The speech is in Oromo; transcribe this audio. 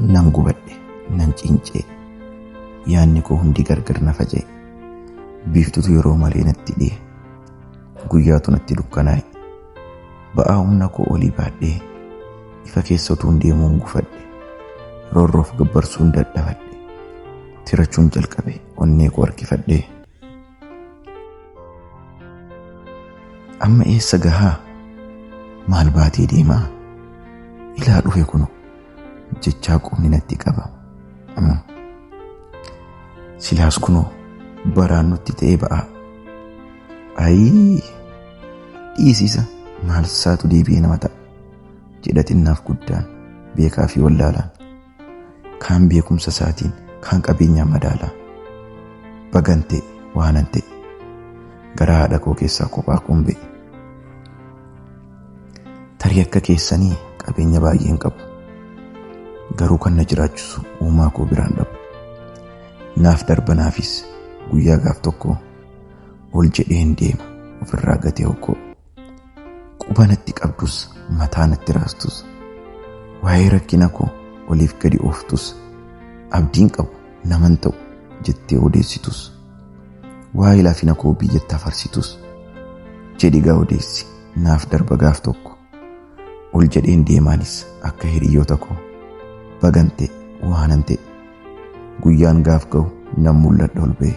Nan gubadhe, nan cincee, yaadni koo hundi gargar na faca'e. Biiftutu yeroo malee natti dhiye, guyyaatu natti dukkanaa'e. Ba'aa humna koo olii baadhee ifa keessa utuun deemuun gufadhe. Roorroof gabbarsuun dadhabadhe. Tirachuun jalqabe onnee koo harkifadhee. Amma eessa gahaa? Maal baatee deemaa? Ilaa dhufe kuno jechaa qubni natti qaba. Silaas kunoo baraan nutti ta'ee ba'aa. Ayii dhiisisa maal saatu deebi'ee nama ta'a jedha xinnaaf guddaan beekaa fi wallaalaan. Kaan beekumsa isaatiin kaan qabeenyaan madaalaa. Bagan ta'e waanan ta'e garaa haadha koo keessaa kophaa koon ba'e. Tarii akka keessanii qabeenya baay'een qabu. Garuu kan na jiraachisu uumaa koo biraan dhabu. Naaf darba naafis guyyaa gaaf tokko ol jedheen deema ofirraa gatee hokkoo. Quba natti qabdus mataa natti raastus waa'ee rakkina koo oliif gadi ooftus abdiin qabu naman ta'u jettee odeessitus waa'ee laafina koo biyyatti afarsitus jedhi gaa odeessi naaf darba gaaf tokko ol jedheen deemaanis akka hiriyoota koo bagan ta'e waanan ta'e guyyaan gaaf ga'u nan mul'adha ol ba'e.